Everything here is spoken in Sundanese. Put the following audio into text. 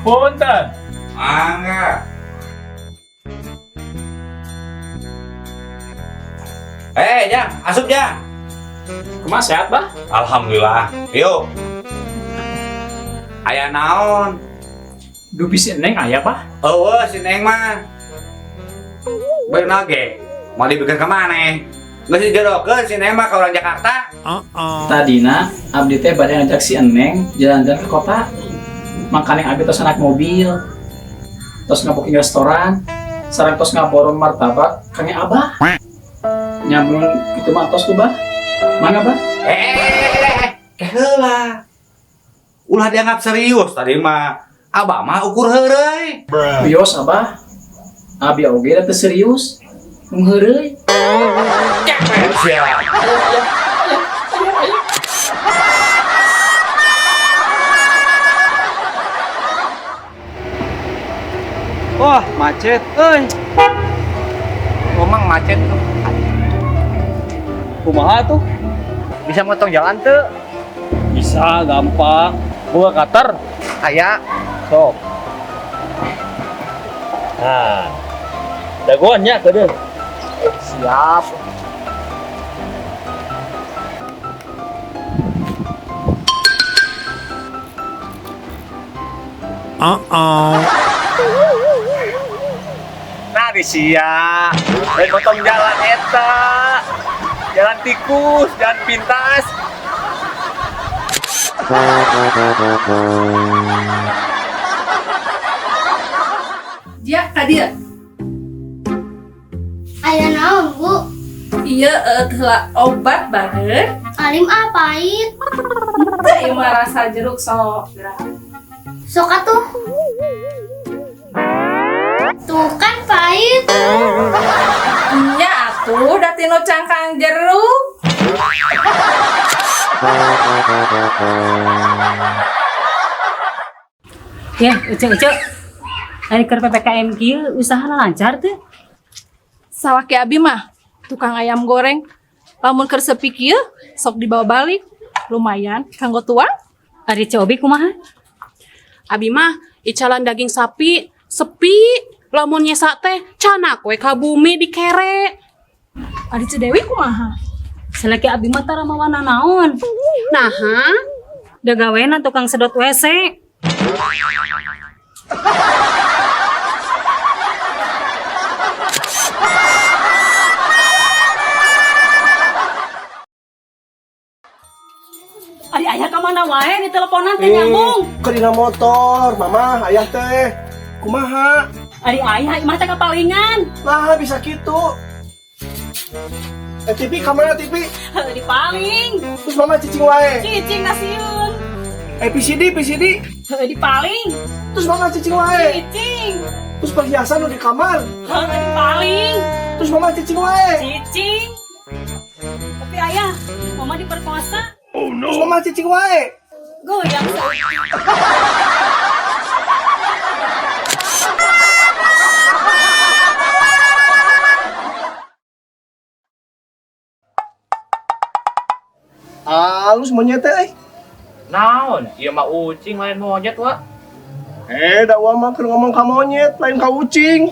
Punten. Mangga. Eh, Jang, asup Jang. Kumaha sehat, Bah? Alhamdulillah. Yuk. Aya naon? Dupi si Neng aya, Bah? Eueuh si Neng mah. Beunal ge. Mau dibikin ke mana? Geus dijodohkeun si Neng mah ka orang Jakarta. Tadina abdi teh bade ngajak si Neng jalan-jalan ke kota. Makanya abdi tos naik mobil. Tos ngaboking restoran, sareng tos ngaborong martabak kangge Abah. Nyamun kitu mah tos tuh, Bah. Mangga, Bah? Eh, keheula. Ulah dianggap serius tadi mah. Abah mah ukur heureuy. Wios, Abah. Abi oge da teu serius. Mung heureuy. Siap. Wah, macet euy. Ngomong macet tuh. Kumaha tuh? Bisa motong jalan tuh. Bisa, gampang. Buka cutter. Aya. Sok. Nah. Jagoan nya kedeung. Siap. Nah, di sia. Lain motong jalan eta. Jalan tikus, jalan pintas. Dia ka dieu. Aya naon, Bu? Iya, heula obat bager. Alim ah pahit. Teu ieu mah rasa jeruk sok. Sok atuh. Tuh kan pahit. Nya atuh da tinu cangkang jeruk. Ya, Uce, Uce. Ari keur PPKM kieu usaha lancar teu? Salaki abi mah tukang ayam goreng. Lamun keur sepi kieu sok dibawa balik. Lumayan kanggo tuang. Ari Ceu Obi kumaha? Abi mah icalan daging sapi sepi, lamun nyesa teh canak we ka bumi dikere. Ari Ceu Dewi kumaha? Salaki abi mah tara mawa nanaon. Naha? Da gawena tukang sedot WC. Ari ayah ka mana wae di teleponan teh nyambung. Ke dina motor, mama, ayah teh. Kumaha? Ari ayah imah teh kapalingan. Lah bisa gitu. TV ka mana TV? Heuh dipaling. Terus mama cicing wae. Cicing kasiun. PCD, PCD. Heuh dipaling. Terus mama cicing wae. Cicing. Terus perhiasan nu di kamar. Heuh dipaling. Terus mama cicing wae. Cicing. Tapi ayah, mama diperkosa. Terus mama cicing wae. Goyang saeutik. Halus monyet teh euy. Naon? Ieu mah ucing lain monyet, Wak. Da uang mah keur ngomong ka monyet, lain ka ucing.